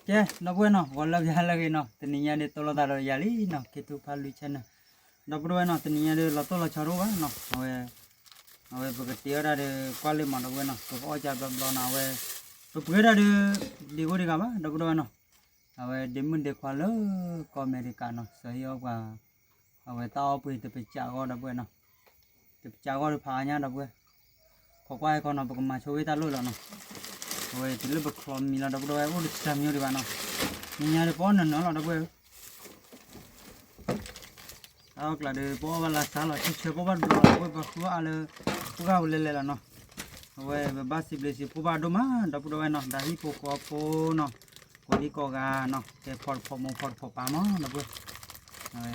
ကဲ ဒီပုၢ်ဝဲၢ်နီၤ ဂီၤလၢအဂ့ၤ ဟါလၢအဂ့ၤနီၤ, တနံၤညါဒီး တိၢ်လိာ်သးဒီးယၤလံနီၤ, ခ့ထူဖးလွံၢ် channel နီၤ. ဒီပုၢ်ဝဲၢ်နီၤ တနံၤညါဒီး လီၤတိၢ်လီၤဆီတအိၣ်ဘၣ်နီၤ, အဝဲ အဝဲပကတ့အီၣ်တၢ်ဒီး ကွၢ်လၢမး ဒီပုၢ်ဝဲၢ်နီၤ, ပကအီၣ်ကၢဘျီဘျီနီၤ, အဝဲ ပပှ့ၤတၢ်ဒီး ဒံကိးဒံဂၤဘၣ် ဒီပုၢ်ဝဲၢ်နီၤ, အဝဲဒ့မုၣ်ဒ့ခွါလၢကီၢ်အမဲရကၤနီၤ, စၢၤဟ့ၣ်အီၣ်ပှၤ အဝဲတၢ်အီၣ်ပှ့ၤတပစးအဂီၢ် ဒီပုၢ်ဝဲၢ်နီၤ, တပစးအဂီၢ်ဒီးဖးအါညါ ဒီပုၢ်ဝဲၢ်, ခိးကွၢ်ဟဲခီနီၤ ပကမၤဆိဝဲတၢ်လိၣ်လီၤနီၤ, အဝဲတုၤလၢပချီမံၤလီၤ ဒီပုၢ်ဝဲၢ် အိၣ်တစှၤမံၤဒံးဘၣ်နီၤ, နံၤညါဒီးပအီၣ်နၢၤနၢၤလီၤ ဒီပုၢ်ဝဲၢ် တၢ်အီၣ်ကျးဒီး ပအီၣ်ဘၣ်လၢစါလီၤ ဆၢဆၢပအီၣ်ဘၣ်တဘျီလီၤ ဒီပုၢ်ဝဲၢ် ပဃုအါလၢ ပှၢ်ပူၤလဲၤလဲၤလီၤနီၤ, အဝဲပဘၣ်စံးဘျုးစံးဖှိၣ်ဘၣ်ဒိၣ်မး ဒီပုၢ်ဝဲၢ်နီၤ, ဒီးဟံၣ်ဖိဃီဖိနီၤ, ကိးဒံကိးဂၤနီၤ, ကဲဖီတဖီမိၢ်ဖီတဖီပၢ်မး ဒီပုၢ်ဝဲၢ်, အဝဲ အ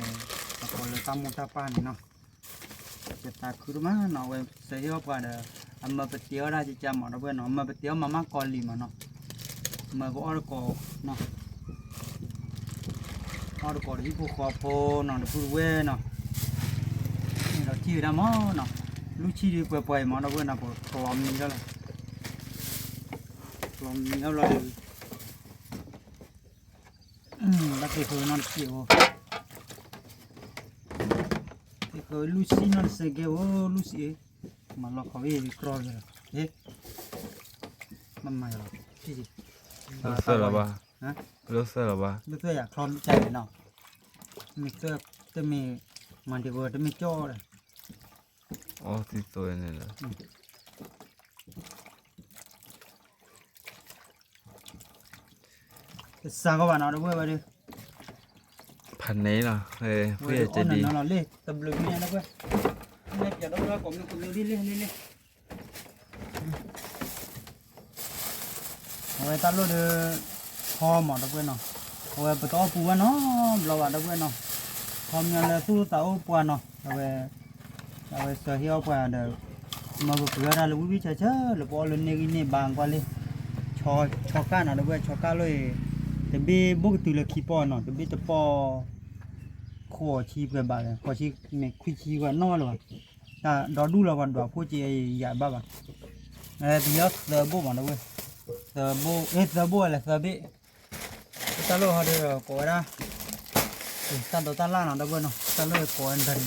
ကိးလၢတၢ်မိၢ်တၢ်ပၢ်န့ၣ်နီၤ ပသးခုဒိၣ်မးနီၤ, အဝဲစၢၤဟ့ၣ်အီၣ်ပှၤဒီး အမၢပတ့အီၣ်တၢ်ကကါမး ဒီပုၢ်ဝဲၢ်နီၤ, အမၢပတ့အီၣ်မၤမၢ်ကီလံၤမးနီၤ, မၢပအီၣ်တကိးနီၤ, အီၣ်တကိးဒီးဟံၣ်ဖိဃီဖိနီၤ ဒီပုၢ်ဝဲၢ်နီၤ, ဒီးထံၣ်ဝဲဒၣ်မးနီၤ, လွံၢ်ဆံဒီးပှဲၤပှဲၤအံၤမး ဒီပုၢ်ဝဲၢ်နီၤ, ပချီမံၤလီၤလီၤ, ချီမံၤလီၤလီၤဒီး ဘၣ်သ့ၣ်ဃီနီတစဲးဖိ, သ့ၣ်ဃီလွံၢ်ဆံနီတစဲးကဲဖိ လွံၢ်ဆံ, မၤလီၤခီဝဲအံၤ ကြီလီၤ, မၤမၤလီၤ, သၢလီၤဘၣ်, သၢလီၤဘၣ်, သၢယၤချီကဲနီၤ, မ့ၢ်သၢ, တမ့ၢ်, မၤဒံးဖိတမ့ၢ်ကၠီဒီး, အီသံသိန့ၣ်လီၤ တစးကီးဘၣ်နီၤ ဒီပုၢ်ဝဲၢ်ဒီး, ဖးန့ၣ်လီၤ, ဖုယဲၢ်ကဲဒံး, လီၤလ့ၣ် တဘျုးမံၤဒီပုၢ်ဝဲၢ်, မ့ၢ်ပျဲးဒီပုၢ်ဝဲၢ်ကိးမံၤကိးမံၤလံလံလံလံ, အဝဲတၢ်လိၣ်ဒီး, ထီမး ဒီပုၢ်ဝဲၢ်နီၤ, အဝဲပတအီၣ်ပူၤဝဲနီတဘျီဘၣ် ဒီပုၢ်ဝဲၢ်နီၤ, ထီမံၤလၢသူၣ်သးအိၣ်ပှၤနီၤ, အဝဲ အဝဲစၢၤဟ့ၣ်အီၣ်ပှၤဒီး, မၢပပှ့ၤအီၣ်တၢ်လၢဝံၣ်ဝံၣ်ဆၢဆၢ လၢပအီၣ်လၢန့ၢ်ဂံၢ်န့ၢ်ဘါကွၢ်လံ, ဆီကၢ်နီၤ ဒီပုၢ်ဝဲၢ် ဆီကၢ်လိၣ်အံၤ, တဘ့ၣ်ဘိၣ်ကတုၤလၢခံပီၢ်နီၤ တဘ့ၣ်တပီၢ်, ဃိးဆံပှဲၤဘးဒီး ဃိးဆံမ့ၢ်ခွံဆံပှဲၤနီၣ်လၢၤဘၣ်, တၢ်ဒီဒူၣ်လီၤပှၤဒွးဖိက့ၤယၤဘၣ်ဘၣ်, ပယီၤသၢဘိၣ်မး ဒီပုၢ်ဝဲၢ်, သၢဘိၣ် အ့ သၢဘိၣ်ဝဲလဲၣ်သၢဘ့ၣ် တၢ်လိၣ်ဟီဒီးကိးဝဲဒၣ်, တၢ်ဒိးတၢ်လၣ်နီၤ ဒီပုၢ်ဝဲၢ်နီၤ တၢ်လိၣ်ကိးဝဲဒၣ်န့ၣ်လီၤ,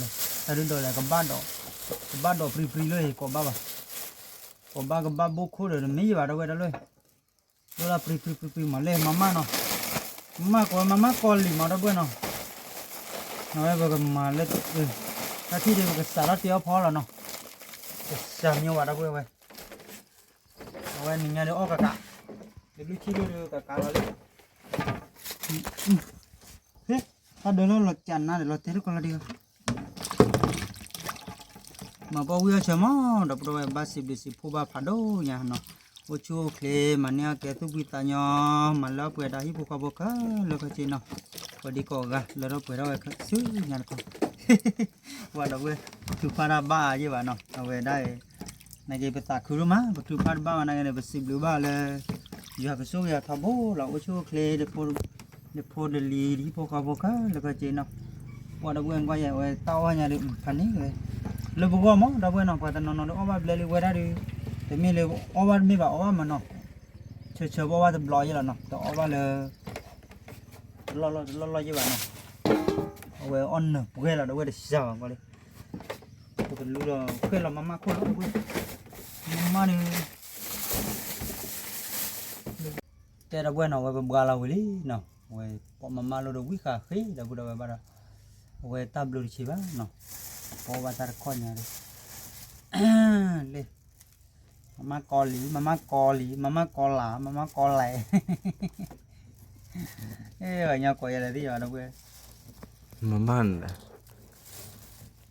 တၢ်ဒုးဒိးလဲၣ် ကဘၣ်ဒိးပြံပြံလၢကိးဘၣ်ဘၣ်, ကိးဘၣ်ကဘၣ်ဘိၣ်ခိၣ်ဒီးတမ့ၢ်ယဘၣ် ဒီပုၢ်ဝဲၢ် တၢ်လိၣ်, ဒိၣ်လၢပြံပြံပြံပြံမးလဲၣ် မၤမၢ်နီၤ, မၤမၢ်ကိးဝဲ မၤမၢ်ကီလံၤမး ဒီပုၢ်ဝဲၢ်နီၤ, အဝဲပကမၤလၢ, တၢ်ထံၣ်ဒီးပကစးထီၣ်တ့အီၣ်ဖီလီၤနီၤ, ကစးမ့ၢ်ဝဲ ဒီပုၢ်ဝဲၢ် အဝဲနံၤညါဒီးအီၣ်ကကး, ဒီးလွံၢ်ဆံဒီးကကးလီၤလံ, တၢ်ဒၢလီၤလီၤကနါဒီးလီၤတဲာ်လၢကီလီၤဒံး, မၤပီဝံၣ်အီၣ်ဆၢမး ဒီပုၢ်ဝဲၢ် ဘၣ်စံးဘျုးစံးဖှိၣ်ဘၣ်ဖးဒိၣ်ညါနီၤ, အိၣ်ဆူၣ်အိၣ်ချ့ မၤန့ၢ်အီၣ်ကဲသူၣ်ဖှံသးညီ, မၤလၢအပှဲၤဒီးဟံၣ်ဖိဃီဖိခဲလၢာ်ခဲဆ့နီၤ, ကိးဒံကိးဂၤ လၢထီၣ်ပှဲၤထီၣ်ဝဲဆူညါတခီ ပှၤဒီပုၢ်ဝဲၢ် ထုကဖၣ်တၢ်ဘၣ်ယဲၢ်ဘၣ်နီၤ အဝဲဒၣ်အံၤ, နာ်က့ပသးခုဒိၣ်မး ပထုကဖၣ်တဘၣ်ဘၣ်နာ်က့န့ၣ် ပစံးဘျုးဘၣ်လၢ ယွၤကဆိၣ်ဂ့ၤအထီဘိလီၤ အိၣ်ဆူၣ်အိၣ်ချ့ ဒီးဖိဒီးလံၤ ဟံၣ်ဖိဃီဖိခဲလၢာ်ခဲဆ့နီၤ, ပှၤဒီပုၢ်ဝဲၢ်ကွၢ်ယဲၢ်ဝဲတၢ်အီၣ်ညါဒီး ဖးန့ၣ်ဝဲ လၢပဂီၢ်မး ဒီပုၢ်ဝဲၢ်နီၤ ပှၤတနီၤနီၤဒီးအီၣ်ဘၣ်ဘျဲလံဝဲဒၣ်ဒီး တမ့ၢ်လၢအီၣ်ဘၣ်တမ့ၢ်ဘၣ်အီၣ်ဘၣ်မးနီၤ, ဆၢဆၢပအီၣ်ဘၣ်တဘျီယဲၢ်လီၤနီၤ တအီၣ်ဘၣ်လၢ တလီၢ်လီၢ်တလီၢ်လီၢ်ယဲၢ်ဘၣ်နီၤ, အဝဲအီၣ်နၢၤပှဲၤလီၤဒီးဝဲတစှၤဘၣ်ကီလံ, ပကလူလီၤဃဲၢ်လီၤမၤမၢ်ခိၣ်လီၤ ဒီပုၢ်ဝဲၢ်, မၤမၢ်န့ၣ် တဲဒီပုၢ်ဝဲၢ်နီၤ ဝဲပဘှါလီၤဝံၤလံနီၤ, ဝဲပမၤမၢ်လိာ်ဒီးဝံၣ်ဃာ်ဃ့ဒီပုၢ်ဝဲၢ်ဘၣ်ဒီး, အဝဲတၢ်ဘျုးတဆံးဘၣ်နီၤ, ပအီၣ်ဘၣ်တၢ်တခီညါဒီး, လၢ မၤမၢ်ကီလံ မၤမၢ်ကီလံ မၤမၢ်ကီလး မၤမၢ်ကီလဲၣ်, အဲ ပှၤကညီကိးယဲၢ်လဲၣ်သ့ၣ်ညါဒီပုၢ်ဝဲၢ်, မၤမၢ်န့ၣ်,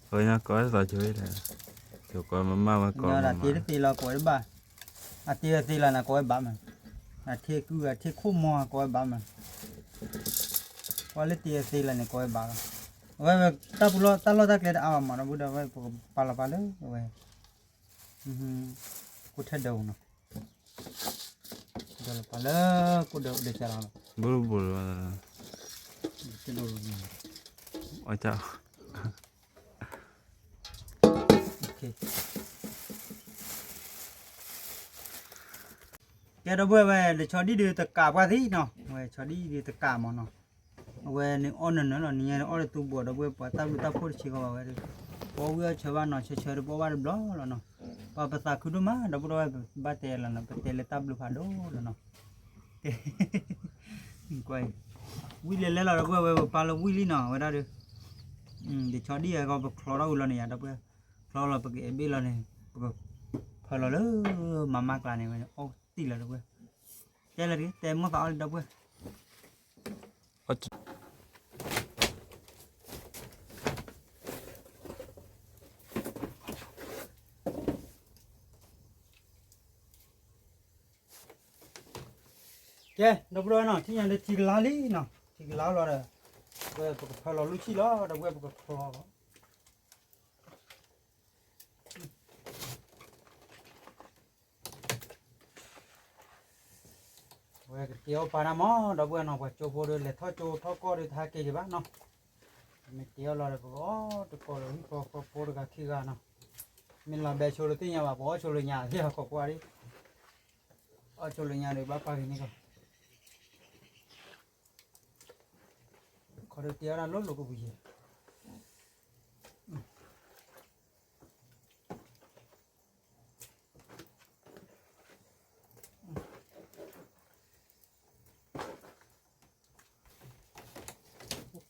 ပှၤကညီကိးသီဆိဝဲလဲၣ်, ယကိးမၤမၢ်ဝဲကိးမၤမၢ်, အတ့တသ့လီၤကိးဝဲတဘၣ်, အတ့တသ့လီၤန့ၣ်ကိးဝဲဘၣ်မး, အထံကုၢ်အထံခိၣ်မီၤ ကိးဝဲဘၣ်မး, ပှၤလၢတ့တသ့လီၤန့ၣ်ကိးဝဲဘၣ်လီၤ, အဝဲ တၢ်ပူၤလီၢ်တၢ်လီၢ်တၢ်ကျဲတအါဘၣ်မးဒီပုၢ်ဝဲၢ် ပကပာ်လီၤပာ်လၢအဝဲ ကိးထဲဒၢးနီၤ, ဒီးပာ်လၢကိးဒၢးဒၢးကလီၤလီၤ, ဘိဘိလီၤ, အ ကဲဒီပုၢ်ဝဲၢ် ဒီးဆီဒံၣ်ဒုးတကးပှၢ်သံနီၤ, အဝဲဆီဒံၣ်ဒုးတကးမးနီၤ, အဝဲန့ၣ်အီၣ်နၢၤနၢၤလီၤ, နံၤညါန့ၣ်အီၣ်လၢသူဘီၣ် ဒီပုၢ်ဝဲၢ် ပှၤတၢ်ဘျုးတၢ်ဖှိၣ်တဆံဃီဘၣ်ဝဲဒီး, ပအီၣ်ဝံၣ်အီၣ်ဆၢဘၣ်နီၤ ဆၢဆၢဒီးပအီၣ်ဘၣ်တဘျီလီၤနီၤ, ပှၤပသးခုဒိၣ်မး ဒီပုၢ်ဝဲၢ် ပဘၣ်တဲလီၤနီၤ ပတဲလၢတၢ်ဘျုးဖးဒိၣ်လီၤနီၤ, ဝံၣ်လဲၤလဲၤလီၤဒီပုၢ်ဝဲၢ် ပပာ်လီၤဝံၣ်လံနီၤ အဝဲဒၣ်ဒီး, ဒ်ဆီဒံၣ်အဂီၢ် ပချီထီၣ်ဝံၤလီၤန့ၣ်ယါ ဒီပုၢ်ဝဲၢ်, ချီလီၤ ပကအဲၣ်ဘ့ၣ်လီၤန့ၣ် ပကဖၢလီၤလၢ မၤမါကျါန့ၣ် အီၣ်တံၢ်လီၤဒီပုၢ်ဝဲၢ်, တဲလၢတဂ့ၤ တဲမိၣ်သးအီၣ်လံဒီပုၢ်ဝဲၢ် ကဲ ဒီပုၢ်ဝဲၢ်နီၤ ထံၣ်ညါဒီးထံကလါလံနီၤ ထံကလါလီၤဒီး, ပကဖၢလီၤလူၢ်ဆံၣ်လီၤ ဒီပုၢ်ဝဲၢ် ပကဖၢလီၤ ဝဲကတ့အီၣ်ပာ်နၤမး ဒီပုၢ်ဝဲၢ်နီၤ ပှၤကၠိဖိဒီး လဲၤထီၣ်ကၠိထီၣ်ကီၢ်ဒီး တဟးက့ၤက့ၤဘၣ်နီၤ, မ့ၢ်တ့အီၣ်လီၤဒီး ပကအီၣ်တကီၢ်လၢဟံၣ်ဖိဃီဖိတဂၤခံဂၤနီၤ, မ့ၢ်လီၤဘဲဆိလၢသ့ၣ်ညါဘၣ် ပအီၣ်ဆိလၢညါ ဟ့ၣ်လီၤခိးကွၢ်ဒံး, အီၣ်ဆိလၢညါဒီး ဘၣ်ပာ်က့ၤန့ၣ်ကီး, ခီဒီးတ့အီၣ်ဒၣ်လိၤလိၤကပူၤယဲၢ်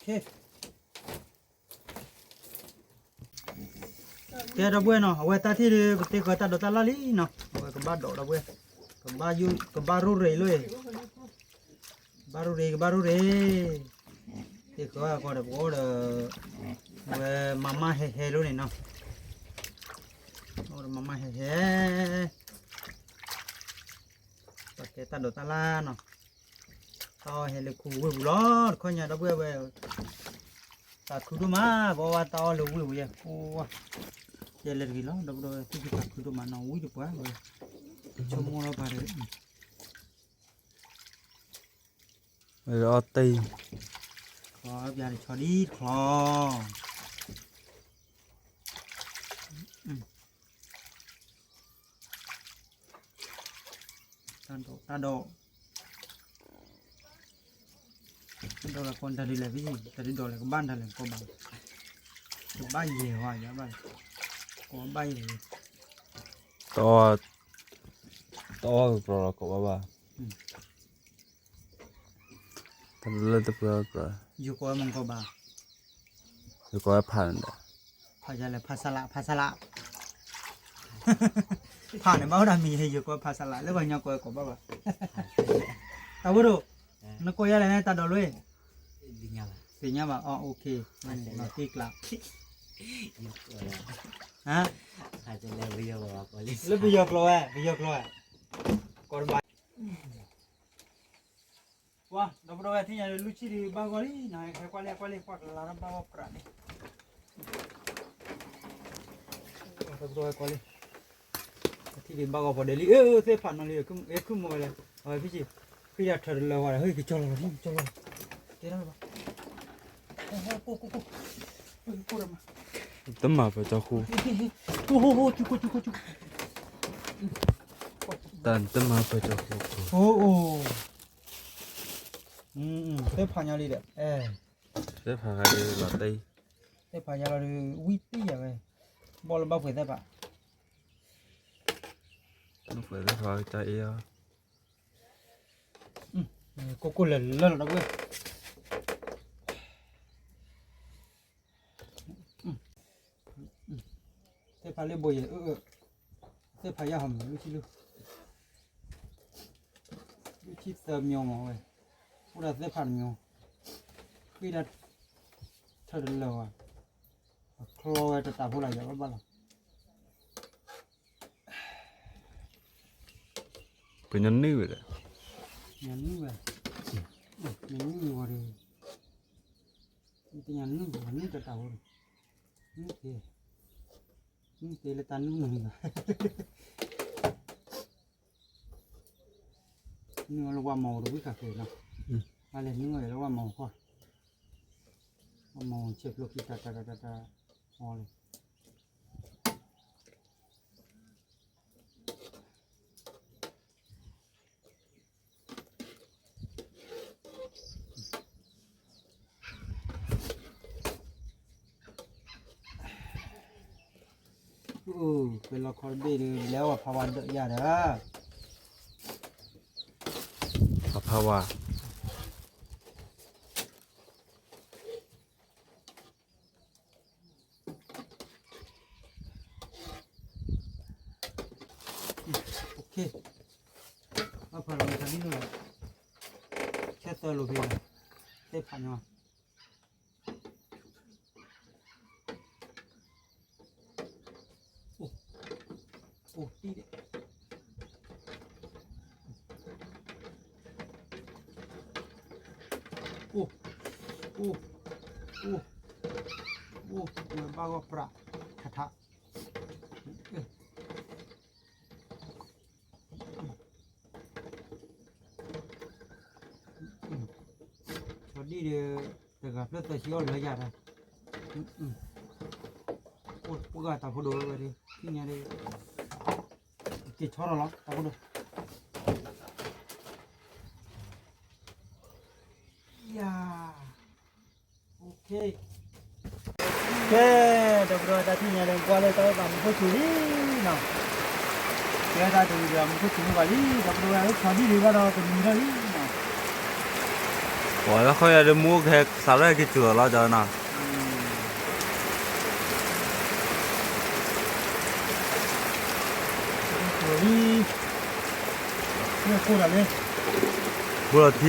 ကဲဒီပုၢ်ဝဲၢ်နီၤ အဝဲတၢ်ထံၣ်ဒီး ပတ့ဃီတၢ်ဒိးတၢ်လၣ်လံနီၤ အဝဲကဘၣ်ဒိးဒီပုၢ်ဝဲၢ်, ကဘၣ်ယိၣ် ကဘၣ်ရိၣ်ရ့လိၣ်အံၤ, ကဘၣ်ရိၣ်ရ့ ကဘၣ်ရိၣ်ရ့, တ့ဃီအကီဒီးပအိၣ်ဒီး, အဝဲမၤမၢ်ဟဲဟဲလိၣ်န့ၣ်နီၤ, အိၣ်ဒီးမၤမၢ်ဟဲဟဲ ပကဲတၢ်ဒိးတၢ်လၣ်နီၤ, တၢ်အီၣ်ဟဲလၢခူဝ့ၢ်ပူၤလီၤ တခီညါဒီပုၢ်ဝဲၢ်, သးခုဒိၣ်မး ပအီၣ်ဘၣ်တၢ်အီၣ်လၢဝ့ၢ်ပူၤယဲၢ်, ကဲလၢတဂ့ၤလီၤ ဒီပုၢ်ဝဲၢ် သူၣ်ခုသးခုဒိၣ်မးနီၤ ဝံတပှၢ်ဝဲ, ဆိကမိၣ်လီၤပာ်ဒီး အီၣ်တံၢ်, ချီပျါတဆီဒံးတချီ တၢ်ဒိး တၢ်ဒိး, တၢ်ဒိးလၢကီၢ်တၢ်ဒုးလဲၣ်ဖံ တၢ်ဒုးဒိးလဲၣ်ကဘၣ်တၢ်လဲၣ်ကီၢ်ဘၣ်, ကဘၣ်ယဲၢ်ဝဲယဘၣ်လဲၣ်, ကီၢ်ဘၣ်ယဲၢ်, တအီၣ်ကကျီလီၤကီၢ်ဘၣ်ဘၣ်, တၢ်လၢတပျၢၤပျၢၤ, ယိၤကီၢ်ဝဲမ့ၢ်ကီၢ်ဘၣ်, ယိၤကီၢ်ဝဲဖးန့ၣ်ဒီး, ဖးယလဲၣ် ဖးဆလး ဖးဆလး ဖးန့ၣ်ဘၣ်ဝဲဒၣ်မံၤ ယိၤကီၢ်ဖးဆလး လၢပှၤကညီကီၢ်ဝဲကီၢ်ဘၣ်ဘၣ်, တၢ်ဝဲဒိၣ်, နကိးယၤလဲၣ်န့ၣ် တၢ်ဒိးလွဲၢ်, သ့ၣ်ညါဘၣ် အီ OK, လီၤတံၢ်ကျး, လၢပယီၤကျိာ်ဝဲ ပယီၤကျိာ်ဝဲ, ကီၢ်တဘၣ် ကွၢ် ဒီပုၢ်ဝဲၢ် ထံၣ်ညါလၢလူၢ်ဆံၣ်ဒံးဘၣ်ဂီၢ်လံနီၤ ဟဲကွၢ်လံ ကွၢ်လံ ကွၢ်ကလၤထီၣ်ဘၣ်ဂီၢ်ပြးန့ၣ်, ဒီပုၢ်ဝဲၢ်ကွၢ်လံ, ထံၣ်ဒံးဘၣ်ဂီၢ်ဖီဒဲးလံ အၢ သ့ၣ်ဖးနီၤလံ အဲၣ်ခုၣ်မီၤဝဲလဲၣ်, အဝဲဖံဆံး, ဖံယၤထၢၣ်တလၢာ်ဝဲဒီး ဟဲက့ၤကၠီလီၤလီၤ ကၠီလီၤလီၤ, တဲဒၣ်လၢၤဘၣ်, တမၤပၢၤကၠီဃိ, တမၤပၢၤကၠီဃိ, သ့ၣ်ဖးညီလံဒီး, သ့ၣ်ဖးညီလီၤဒီး ဝံၣ်တံၢ်ယၤဝဲ, ဘီၣ်လၢဘၣ်ပှဲၤသ့ၣ်ဖး, ဘၣ်ပှဲၤသ့ၣ်ဖးတၢ်အ့ၣ်, ကိၢ်ကိၢ်လၢာ်လၢာ်လီၤဒီပုၢ်ဝဲၢ်, သ့ၣ်ဖးလၢဘိယဲၢ်အၢ, သ့ၣ်ဖးယၢ်ဟီမး လူၢ်ဆံၣ်လူၢ်, လူၢ်ဆံၣ်သၢမံၤမးဝဲ, အိၣ်ဒီးသ့ၣ်ဖးတမံၤ, ဃ့ဒၣ်, ထၢၣ်တလၢာ်ဝဲ, အချီဝဲတတးဖိလၢယၤဘၣ်ဘၣ်လီၤ. ပညါနုာ်ဝဲဒီး, ညါနုာ်ဝဲ, ညါနုာ်ဝဲဒီး, ပညါနုာ်ဝဲ နုာ်တတးဖိဒီး, နုာ်သ့, နုာ်သ့လၢတၢ်နုာ်မုာ်န့ၣ်ဘၣ်, နုာ်လၢဝၣ်မီၤတဝံၣ်ခါခဲနီၤ, ဘၣ်လဲၤနုာ်ဝဲလၢဝၣ်မီၤခီ, ဝၣ်မီၤဆဲးဖျိခံတၢ်တၢ်တၢ်တၢ်တၢ်, အီလံ. အိၣ် ပလီခီတဘ့ၣ်ဒီး လဲၤအီၣ်ဖးဝါဒၢးယၤဒီး ဖးဝါ အဖးလီၤမ့ၢ်တၢ်ဒ်န့ၣ်လီၤ, ဆဲးသၢလိာ်ဖဲလီၤ, သ့ၣ်ဖးညီ အိၣ် အိၣ်တံၢ်ဒဲး, အိၣ် အိၣ် အိၣ် အိၣ် ဝဲဘၣ်ဂီၢ်ပြး ထးထး ဆီဒံၣ်ဒီး တဂၤဖျၢၣ်သၢဆံအီၣ်လၢယၤဒီး, အိၣ်ပှၢ်တၢ်ဖိဒိၣ်ဝဲဒီး ထံၣ်ညါဒီး က့ၤဆီထီၣ်လီၤ တၢ်ဖိဒိၣ်, ယၤ ကဲ ဒီပုၢ်ဒီဝဲၢ်တၢ်ထံၣ်ညါဒီး ကွၢ်လၢတၢ်အိၣ်သးမူခိၣ်စူၤလံနီၤ, ကဲတၢ်တဝံၤဒီးမူခိၣ်စူၤန့ၢ်ဘၣ်လံ ဒီပုၢ်ဒီဝဲၢ် ဆီဒံၣ်ဒံးဘၣ်ဒီးကမံထီၣ်လံနီၤ, ပှၤလၢခီယၤဒီးမူကဟဲသးလၢဟဲက့ၤစူၤလီၤလီၤ ကၠီနီၤ လံ လၢခိၣ်ဒီးလၢ ဃိလီၤထံဒီး ဘၣ်ဒီး က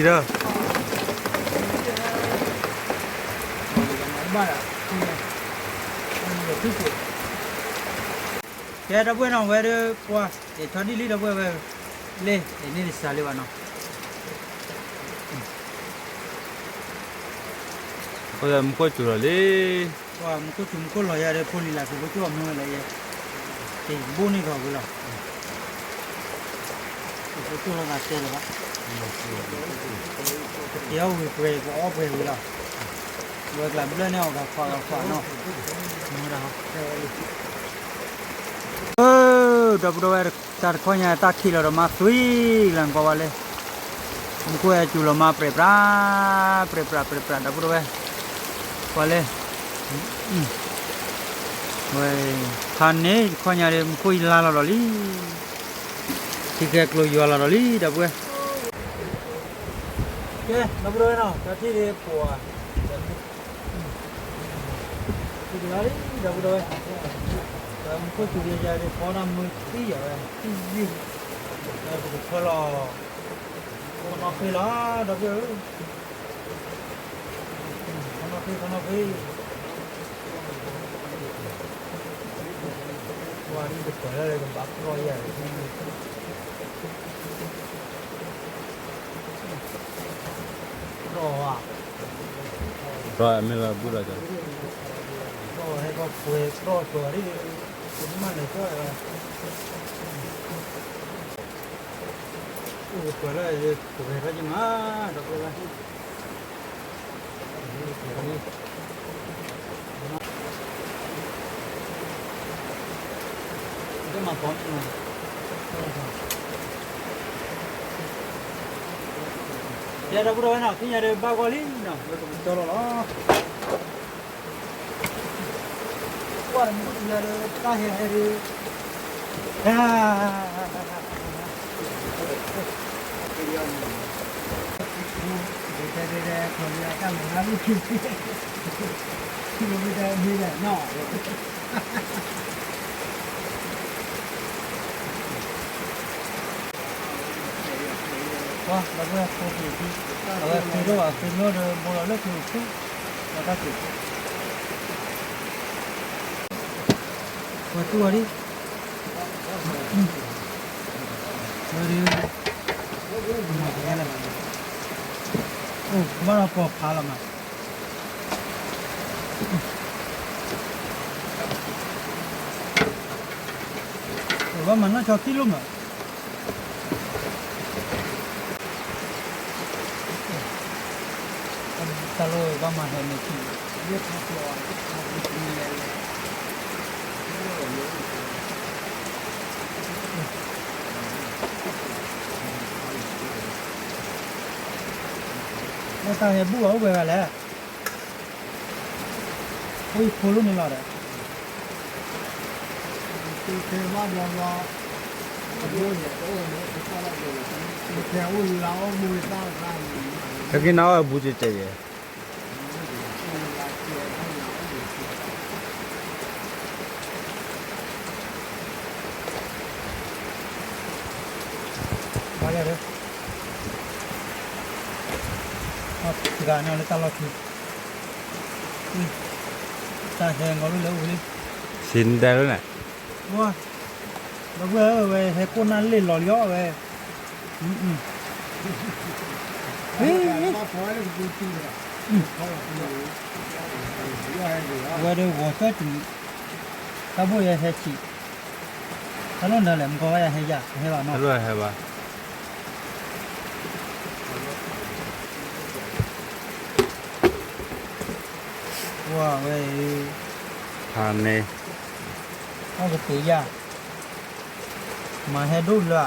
ဲ ဒီပုၢ်ဝဲၢ်နီၤ ဝဲဒီး ပှၤ အဲၣ်ဆီဒံၣ်လံ ဒီပုၢ်ဝဲၢ် လၢ အဲၣ်န့ၣ်တစှၤလံဘၣ်နီၤ မူခိၣ်စူၤလီၤလံ ပှၤမူခိၣ်စူၤမူခိၣ်လီၤယၤဒီး ဖိလံၤလၢ်က့ၤဖိကၠိၣ်အမူဝဲလၢယဲ က့ၤဘိၣ်န့ၢ်ဂီၤဝံၤလီၤ က့ၤဖိကၠိၣ်လီၤသးတဲလၢၤဘၣ် က့ၤအီၣ်ဝံၤပှဲၤ ကအီၣ်ပှဲၤဝံၤလီၤ ဝဲကျးဘျၢၣ်န့ၢ်အီၤဂၤခွးဂၤခွးနီၤ မူဝဲဒၣ် ဒီပုၢ်ဒီဝဲၢ် တၢ်တခီညါ တၢ်ခံးလီၤဒီးမၤသွံၣ်လၢ ကွၢ်ဝဲလဲၣ်, မူခိၣ်ဟဲစူၤလီၤမၤပြဲးပြး ပြဲးပြး ပြဲးပြး ဒီပုၢ်ဒီဝဲၢ်, ကွၢ်လဲၣ်, ဝဲ ဖးန့ၣ် တခီညါဒီး မူခိၣ်ယလါလီၤဒီးလံ, ထံကဲကျိယွၤလီၤဒီးလံ ဒီပုၢ်ဝဲၢ်, ကဲ ဒီပုၢ်ဒီဝဲၢ်နီၤ တၢ်ထံၣ်ဒ်ပှၤ ထံၣ်တဂၤလံ ဒီပုၢ်ဒီဝဲၢ်, မူခိၣ်စူၤယၤယၤဒ်ဖီတၢ်မုၢ်သံယၤဝဲ သံယုၢ်, ပကဖၢလီၤ ခီနီၣ်ဖ့လီၤ ဒီပုၢ်ဝဲၢ်ဧၢ, ခီနီၣ်ဖ့ ခီနီၣ်ဖ့, ပှၤဒ်တပၢၢ်လၢကဘၣ်ကြီယၤ ကြီဧါ, ကြီမ့ၢ်လၢဘူၣ်လီၤ, ကြီဟဲကီၢ်ပှဲၤကြီကၠီၤဒ်, ပမ့ၢ်လဲၤကၠီၤ, အိၣ်ကပၢၢ်လၢပှဲၤထီၣ်က့ၤမး, ဒီပုၢ်ဝဲၢ် ကဲ ဒီပုၢ်ဒီဝဲၢ်နီၤ သ့ၣ်ညါဒီးဘၣ်ဂီၢ်လံနီၤ ဝဲကမၤကၠီလီၤလီၤ, ကွၢ်တမုၢ်တလၢဒီး တၢ်ဟဲဟဲဒီး တၢ် တဲတဲတဲ ခီလံတၢ်မၤလၢ ထံၣ်လိာ်မ့ၢ်တဲမ့ၢ်ဒီးနီၤ ပှၤ ဒီပုၢ်ဝဲၢ်ဖိသ့ၣ်ခံ အဝဲသ့ၣ်ဒိၣ်ဘၣ်သ့ၣ်နီၣ်ဒီး ဘိလီၤလၢကျိၣ်ဖိ ဒီးတၢ်ကျိၣ်ဖိ ပှၤတူၢ်အီၤဒ် ဝဲဒၣ် မၤကလဲၣ် အိၣ် ဘၣ်ဒီးပိာ်ဖးလီၤမး ဘၣ်မၤနီၢ်ကၠီသံလိာ်မး တၢ်လိၣ်ဘၣ်မၤဟဲန့ၣ်ထံၣ် လၢတၢ်ဟဲဘူၣ်အအိၣ်ဝဲဂၤလဲၣ် အိၣ်ယဖိလိၣ်န့ၣ်လီၤဒီး ခဲကနံၣ်အီၣ်ဝဲဘူးကဲးကဲးယဲၢ်, ဘၣ်ယၤဒီး ဂၤန့ၣ်လၢတၢ်လီၢ်ခံ, တၢ်ဟဲငီၤလၢလဲၤအိၣ်လံ, ဆံးဒဲလၢန့ၣ်, ဝါ, ဒီပုၢ်ဝဲၢ် ဝဲဟဲကိၢ်နၢ်လ့ၣ်လီၤလံအီၤဝဲ, အဝဲဒီးဂီၤကၠီတုၤ, တၢ်ဘိၣ်ယဟဲဆံး, တၢ်လီၢ်နၤလဲၣ် မကီဘၣ်ယဟဲယၤ ဟဲဘၣ်နီၤ, တၢ်လီၢ်ဟဲဘၣ် ဝဲ, ဖးန့ၣ်, အီၣ်ကပ့ၤယၤ, မၤဟဲဒိၣ်လၢၤ,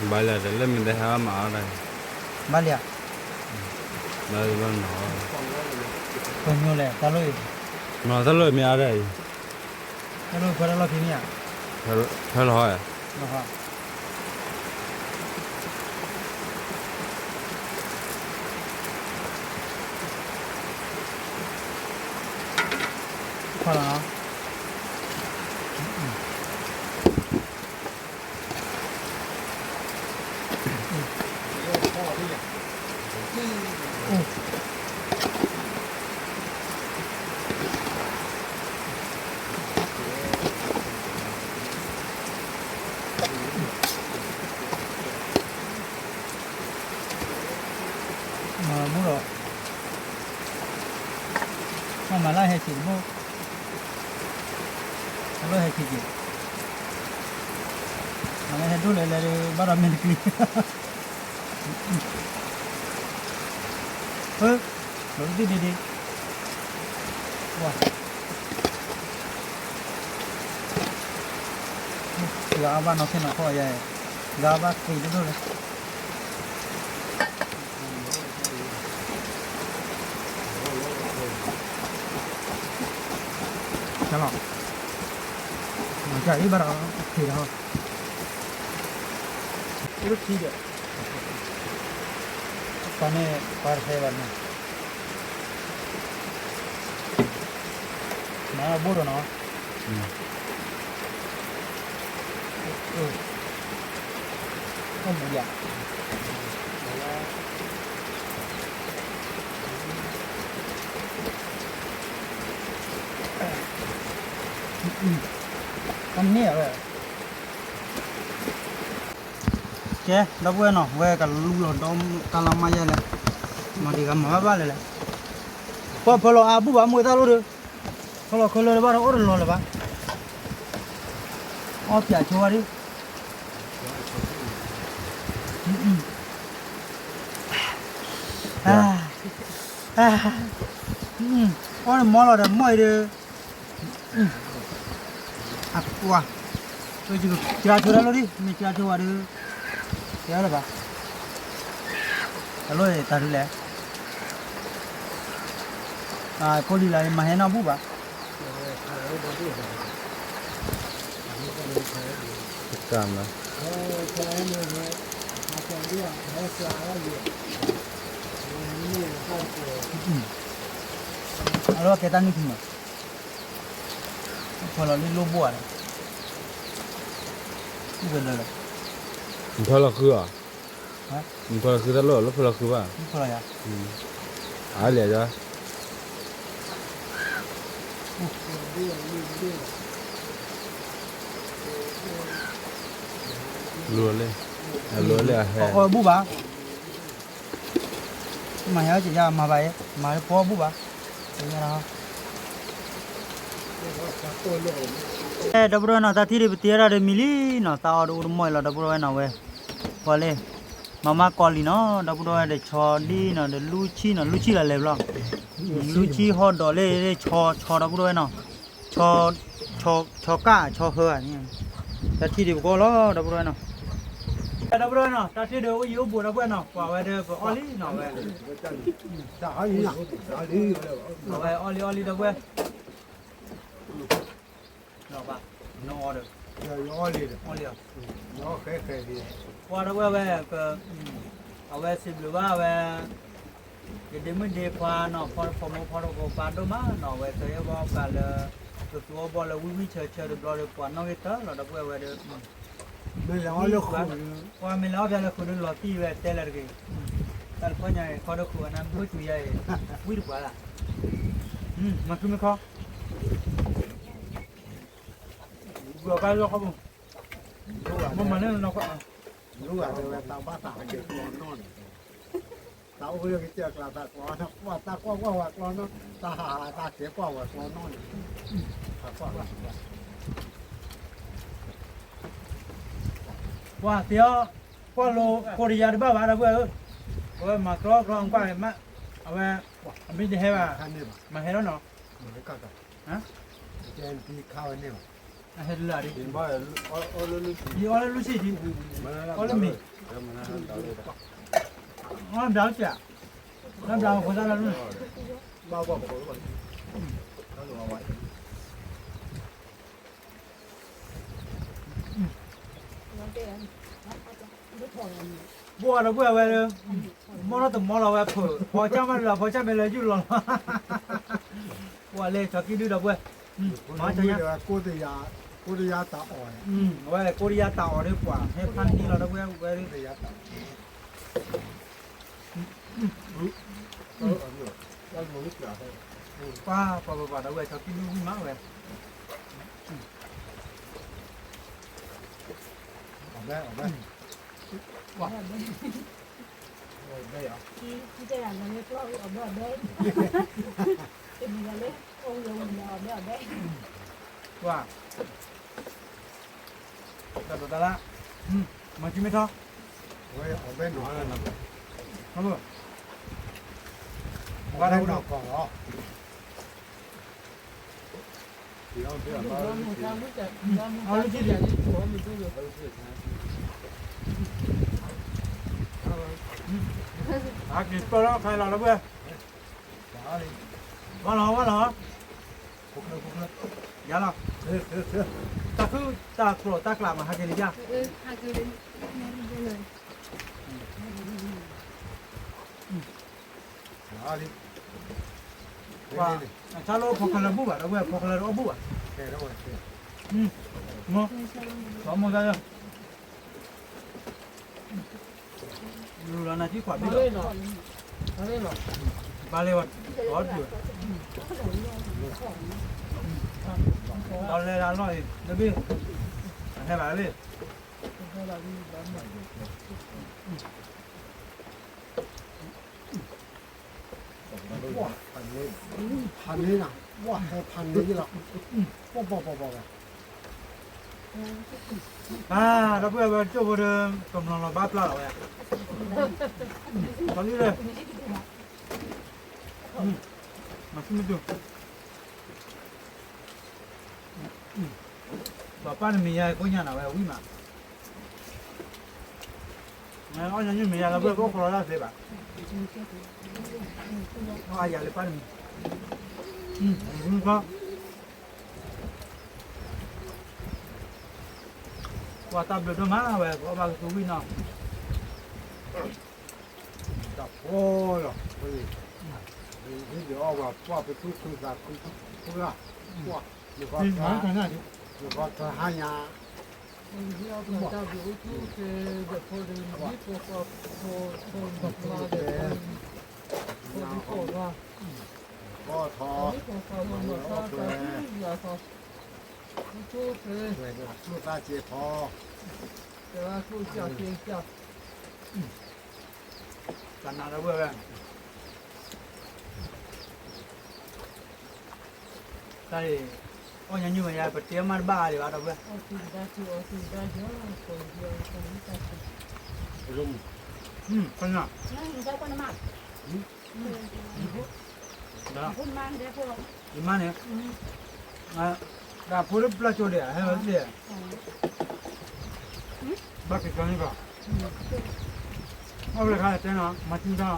ဘၣ်လၢတၢ်လၢမ့ၢ်တဟဲဘၣ်မၤအီၣ်တၢ်, ဘၣ်လၢ, ဘၣ်လၢ, ပညိၣ်လဲၣ် တၢ်လီၢ်အံၤ, တၢ်လီၢ်မ့ၢ်အါတၢ်အံၤ, တၢ်လီၢ်ဖဲတၢ်လီၢ်ဖံးမ့ၢ်ဧါ, ဖဲလီၤဟီ, ဖီလီၤနီၤ မၤမူဒီး, မၤမၤလၢဟဲဆံးတဘိ, အလီၢ်ဟဲဆံးက့ၤ, မၤလၢဟဲဒိၣ်လဲၣ်လဲၣ်ဒီး ဘၣ်ဒီးမ့ၢ်တကလုာ်, လီၤတံၢ်ဒ့ဒ့, ဝါ, ဂၤအဘၣ်နီၢ်ခဲနီၢ်ခီယဲ, ဂၤအဘၣ်ဃ့တဒိၣ်လၢ လီၤ, မၤကၢ်အံၤဘၣ်ဒီး ဖံးဒီး, အိၣ်ခံဒီး, ပှၤန့ၣ် ပှၤတဟဲဘၣ်န့ၣ်, မၤဘိၣ်ဒီးနီၤ အိၣ်မူယၤ, တၢ်န့ၢ်အဝဲ, ကဲ ဒီပုၢ်ဝဲၢ်နီၤ ဝဲကလူလီၤဒီးတၢ်လီၤမၢ်ယဲလဲၣ်, မၤဒံးဂၤမၤဘၣ်ဘၣ်လဲၣ်လဲၣ်, ပှၤဖၢလီၤအါဘူၣ်ဘၣ်မူတၢ်လိၣ်ဒီး, ဖၢလီၤခဲလၢာ်ဘၣ်ဒီးအိၣ်တလီၤလၢၤဘၣ်, အီၣ်ပၠးဆိဝဲဒၣ် အီၣ်မီလီၤဒီးမီၢ်အံၤဒီး, အကွၢ်, ကၠါဆိတၢ်လိၣ်ဒံး မ့ၢ်ကၠါဆိဝဲဒီး, ကဲလၢၤဘၣ်, တၢ်လိၣ်တၢ်ဒုလဲၣ်, ဖိလံၤလၢမၤဟဲနီၢ်ဘူၣ်ဘၣ် အလီၢ်ကဲတၢ်နုၢ်ထံမး, ဖီလီၤလံလိၣ်ဘိၣ်ဧါဒီး, ဝဲလၢာ်လီၤ, နဖီလီၤဃုဧါ, နဖီလီၤဃုတၢ်လိၣ်လၢဖီလီၤဃုဘၣ်, အါလဲၣ်ဒီး လူၤလဲၣ်, လူၤလဲၣ်အဟဲ, အီၣ်ဘူၣ်ဘၣ်, မၤဟဲအီၣ်က့ၤယါမၤဘၣ်အံၤ မၤလၢပီဘူၣ်ဘၣ်, ဒီပုၢ်ဒီဝဲၢ်နီၤ တၢ်ထံၣ်ဒုးပတ့ထီၣ်ဒုးမံလံနီၤ သးအီၣ်ဒုးအိၣ်တမီၢ်အံၤလီၤ ဒီပုၢ်ဒီဝဲၢ်နီၤဝဲ, ပှၤလၢ မၤမၤကီၢ်လံနီၤ ဒီပုၢ်ဒီဝဲၢ် ဒီးဆီဒံနီၤ ဒီးလူဆံနီၤ လူဆံလီၤလဲၤဘျီ, လူဆံဟီၣ်ဒီးလၢ ဆီ ဆီ ဒီပုၢ်ဒီဝဲၢ်နီၤ, ဆီ ဆီကၣ် ဆီဟၢဧါန့ၣ်, တၢ်ထံၣ်ဒုးပကီၢ်လီၤ ဒီပုၢ်ဒီဝဲၢ်နီၤ, ဒီပုၢ်ဒီဝဲၢ်နီၤ တၢ်ထံၣ်ဒုးအိၣ်ယံၤအိၣ်ဘူး ဒီပုၢ်ဝဲၢ်နီၤ ပှၤဝဲဒီးပအီၣ်လံနီၤဝဲ, အဝဲအီၣ်လံအီၣ်လံ ဒီပုၢ်ဝဲၢ် လီၤဘၣ်, နအီဒီး, ယအီလံဒီး, အီလံ, ယအီဃဲဃဲလံ, ပှၤဒီပုၢ်ဝဲၢ်, အဝဲစံးဘျုးဘၣ်ဝဲ, ယဒ့မုၣ်ဒ့ခွါနီၤ, ဖီတဖီမိၢ်ဖီတဖီပၢ်ဒိၣ်မးနီၤ, အဝဲသ့ၣ်အဘီပၢ်လၢ ကသူအီၣ်ဘီလၢဝံၣ်ဝံၣ်ဆၢဆၢတဘျီဒီး ပှၤနီၣ်ဂံၢ်တၢလီၤ ဒီပုၢ်ဝဲၢ်ဒီး မ့ၢ်လဲၤအီၣ်လၢဃုာ်, ပှၤမ့ၢ်လဲၤအီၣ်ဖဲလၢဃုာ်ဒီးလီၤတံၢ်ဝဲတဲလၢတဂ့ၤ, တၢ်တခီညါခီဒီးဃုာ်ဝဲနၤ ဘိၣ်စူၤယါအံၤ, ဝံၣ်တပှၤလၢ်, မၤခုမ့ၢ်ခီ, ဂီၤကါလီၤခီပူၤ, မ့ၢ်မၤန့ၢ်နီၢ်ခီ, လူၤဂၤတဲဝဲတၢ်ဘၣ်တၢ်ကဲကျီနီၢ်န့ၣ်, တၢ်အိၣ်လၢကစၢၢ်ကျါတၢ်ကျီ, တၢ်ကွၢ်ကွၢ်ဝဲကျီနီၢ်, တၢ်ဟးဟးတၢ်ကဲကွၢ်ဝဲကျီနီၢ်န့ၣ်, တၢ်ကွၢ်ကွၢ် ပှၤသ့ၣ်အီၤ, ကွၢ်လိကိးတယါတဘၣ်ဘၣ်ဒီပုၢ်ဝဲၢ်ဧၢ, အဝဲမၤကျီကျီကွၢ်မး, အဝဲ, အမ့ၢ်တဟဲဘၣ်, မၤဟဲလီၤနီၤ, အဟဲတလၢဒံး, ယအီၣ်လၢလွံၢ်ဆံဒံး, အီၣ်လၢမ့ၤ, အီၣ်ဘျါစဲး, အီၣ်ဘျါဖိသၣ်လၢလွံၢ် ဘိၣ်ဒီပုၢ်ဝဲၢ်, မီၢ်ထီၣ်တမီၢ်လီၤဝဲဖိ, ဖီဆၣ်မးလီၤ ဖီဆၣ်မ့ၢ်လၢယုၢ်လီၤလီၤ, ပှၤလဲၤထီၣ်ကံၣ်ဒုဒီပုၢ်ဝဲၢ်, မၤဆၣ်ညါ, ကိးတယါတၢ်အီၣ်, အဝဲကိးတယါတၢ်အီၣ်ဒီးပှၤ ဟဲဖးန့ၢ်လီၤဒီပုၢ်ဝဲၢ်, ပှၤပှၤပှၤပှၤဒီပုၢ်ဝဲၢ်ထီၣ်ကံၣ်ဒုဝံၣ်မးဝဲ, ပှၤ, တၢ်ဒိးတၢ်လၢ်, မၤကံမ့ၢ်ထီၣ်, ဝဲအီၣ်ဘဲနီၤ, ပှၤဒီးနီၤကီၢ်လီၤ, အီလုၢ်ထံၣ်ဒံး, ဟးက့ၤပၢၢ်လီၤခါလီၤလၢပှဲၤ, ဝါလီၤဝါလီၤ, ယၤလီၤ, တၢ်ခုၣ်တၢ်ကျိၤတၢ်ကျးမးဟးက့ၤလံယၤ ပှၤ, အဆၣ်လၢအိၣ်ဖီခဲလၢာ်ဘူၣ်ဘၣ် ဒီပုၢ်ဝဲၢ် ဖီခဲလၢာ်တအိၣ်ဘူၣ်ဘၣ်, မိၢ်, သီမိၢ်တၢ်လၢ, လူၤလီၤနၤထံခွးဘံၣ်လီၤ, ဘၣ်လဲၤဝဲ, ဒီဒုး, ဒီးလဲၤလၢလီၢ်အံၤ တဘ့ၣ်, ဟဲဘၣ်လံ ဖးန့ၢ်နၤ, ဝဲဟဲဖးန့ၢ်လီၤ, ပီၢ်ပီၢ်ပီၢ်ပီၢ်ဝဲ, ပၢ်, ဒီပုၢ်ဝဲၢ်ဝဲကၠိဖိဒီး ကမျီၤလီၤဘၣ်ပျၢ်လီၤဝဲ, ဒီးလံလၢ, မၤဆူၣ်မ့ၢ်တူၢ် ပှၤပၢ်နမံၤယါကိးညါနၤဝဲဝံၣ်မး, အီၣ်ညါညူၣ်မံၤယါလၢပှဲၤကအိၣ်ခိးလီၤတၢ်သ့ဘၣ်, အီၣ်အါယၤလၢပၢ်နမံၤ, ပှၤတၢ်ဘျုးဒိၣ်မးဝဲ ပအီၣ်ဘၣ်ကသူဝံၣ်နီၤ တၢ်ဖိလီၤ, ဟံၣ်ဒုးအီၣ်ဝဲပှၢ်ပသူၣ်ခုသးခု, ပှၢ်, ယဃီတဟါညါ, ပှၢ်ထီ, ပှၢ်ထီ, ပှဲၤ, ပှဲၤနၤသူၣ်သးစ့ၤထီ, တၢ်နးလၢဝဲဝဲ တၢ်အံၤ, အီၣ်ညါညူၣ်မ့ၢ်ယါ ပတဲမးတဘၣ်အါဒံးဘၣ်ဒီးဝဲ, ကနၣ်, ယမါန့ၣ်, တၢ်ဖိတပျၢ်ကၠိဒံး ဟဲဝဲသ့ၣ်, ဘၣ်က့ၤကၠီန့ၣ်ဘၣ်, အီၣ်ဝဲတခါတဲနီၤ မၤထံတၢ်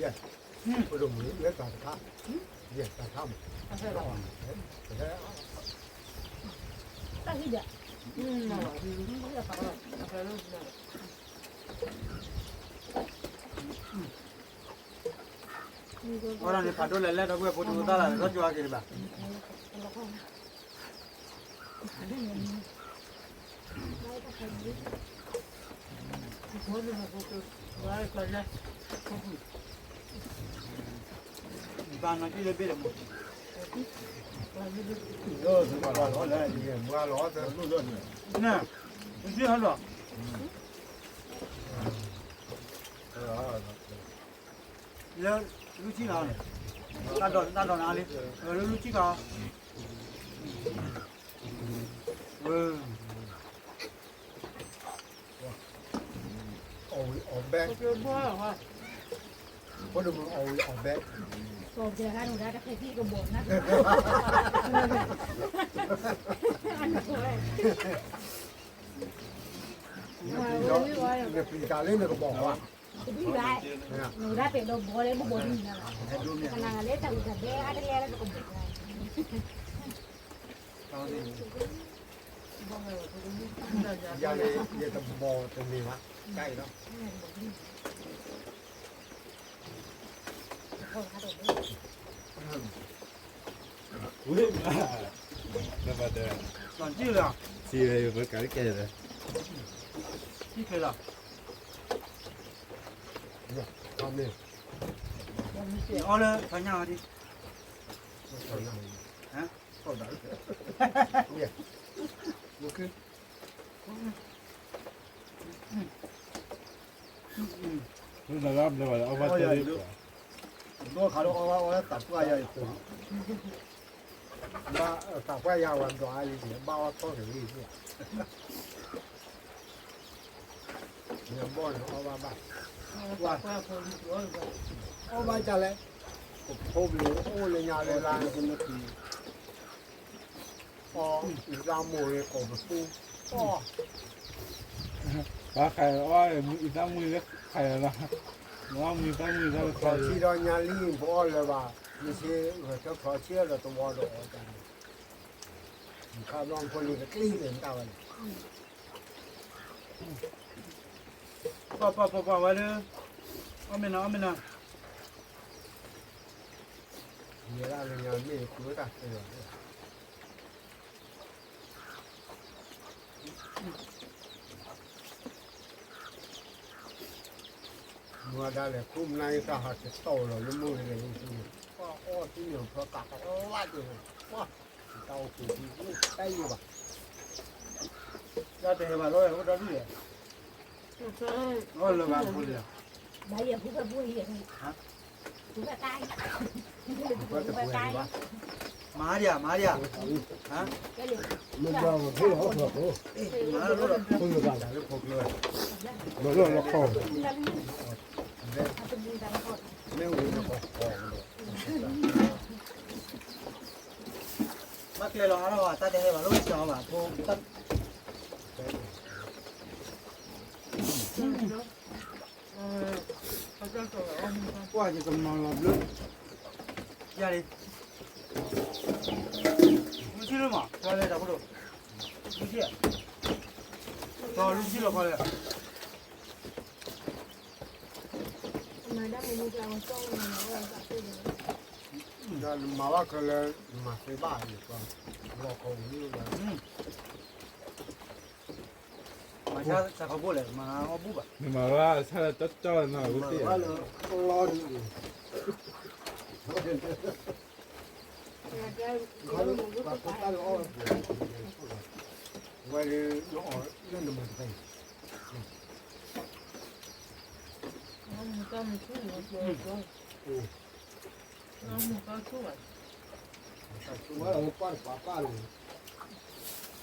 ယဲၢ်, ဖိဒိၣ်မုၣ်လၢတၢ်တခါ, ယဲၢ်တၢ်တခါမး, တၢ်ဟံၣ်ဒၣ်, အဝဲန့ၣ်ဖးဒိၣ်လဲၣ်လဲၣ်ဒီပုၢ်ဝဲၢ်ဖိတမုၢ်သၣ်လၢ် ဒီးကၠီက့ၤတဘၣ်, ဘၣ်နီၢ်ကံၢ်လၢဘ့ၣ်ဒီးမူ, လၢလူၢ်ဆံၣ်ဂၤန့ၣ်, တၢ်ဒိးနၤလံ, လၢလူၢ်ဆံၣ်ဂၤ, အီၣ်ဝံၤအီၣ်ဘဲ, ဖိဒိၣ်မုၣ်အီၣ်ဝံၤအီၣ်ဘဲ, နပျံၤတၢ်လၢနကဘီၣ်ဝဲ, နဒၣ်ပဲာ်ဒီးဘီလၢဘိၣ်ဘိၣ်နံၤလီၤ, ကနၣ်လၢတၢ်အုၣ်တၢ်ဘဲအါတလဲလၢနကဘီၣ်ဝဲ, ယၤန့ၣ် ယတဘီၣ်တန့ၢ်ဘၣ်, တၢ်အံၤလီၤ. ဝ့ၢ်မး, နဘၣ်တဲ, စံးဝဲယပကးကဲလီၤ, စံးကဲလီၤ, အီၣ်လၢဖျါညါအီၤဒံး, ဟါ, ဒိၣ်ခါလၢအီၣ်ဘၣ်အီၣ်လၢသးပှၢ်ယၤအံၤ, ဘၣ်သးပှၢ်ယၤဝဲဒွးလံန့ၣ် ဘၣ်အီၣ်ထီၣ်က့ၤလံန့ၣ်, နဘီၣ်န့ၣ်အီၣ်ဘၣ်ဘၣ်, အီၣ်ဘၣ်ဒ်လဲၣ်, ကဖိဘျုးအိၣ်လၢညါလၢလါ, အီၣ်အံသၣ်မိၢ်ဂ့ၤကိးပသူ, အီၣ် ပှၤခးအီၣ်မူအံသၣ်မုၢ်လၢခးယၤလီၤ, မူအံသၣ်မုၢ်လၢခးယၤလီၤ, ချီဒီးညါလံ ပအီၣ်လၢၤဘၣ်, မ့ၢ်ဆ့ဂဲၤထၢၣ်ချီဆ့ဒီးတဝီဒီးအီၣ်တၢ်န့ၣ်, ခးဘျီဖိလံၤကကျံၣ်န့ၣ်တၢ်ဝဲန့ၣ်, ပှၤပှၤပှၤပှၤဝဲလၢ, အီၣ်မ့ၢ်နီၤ အီၣ်မ့ၢ်နီၤ, ယဲဒၣ်လၢညါမ့ၢ်ဃုတၢ်သ့လီၤ, မူဝဲဒၣ်လဲာ် ခိၣ်နၢ်အံၤတၢ်ဟးကတီၢ်လီၤလၢမိၢ်ဂ့ၤန့ၣ်, ပှၤအီၣ်သ့ၣ်န့ၣ် ဖျီကးကလါက့ၤ, ပှၤတၢ်အိၣ်ပူၤဒ်တၢ်ယိာ်ဘၣ်, တၢ်တဟဲဘၣ်လီၤဝဲအိၣ်ဒီဒူၣ်လဲၣ်, အီၣ်လၢၤဘၣ်ဖိလံၤ, မၤဒံး မၤဒံး, မၤဒံး, မၤဒံး, မ့ၢ်ဝံၤန့ၣ်, ဘၣ်ကျဲလီၤအါထီၣ်ဘၣ် တၢ်တဟဲဘၣ်လီၤ ဝံၤစှၤဘၣ်ဖိ, ပှၢ်ယကမၤလီၤဘျၢ, ယၤလံ, လူၤဆံလၢမး ကွၢ်လဲၣ်တၢ်ဖိဒိၣ်, လူၤဆံ, ဒီးလူၤဆံလီၤကွၢ်လဲၣ်, မၤဘၣ်ခဲလၢာ် မၤသ့ဘၣ်န့ၣ်, လီၤခီဝံၤလၢ, မၤဆါဆါခီဘိလဲၣ် မၤအီၣ်ဘူၣ်ဘၣ်, နမၤဘၣ်ဆါလၢကၠီကၠီနီၤ ဝဲသ့ၣ်, လီၤဒ်, ဝဲလၢ, လၢနမၤတဖၣ်အံၤ, မၤတဖၣ်ဆူၣ်ဘၣ်, ပှၢ်တပှၢ်ပၢ်လီၤ,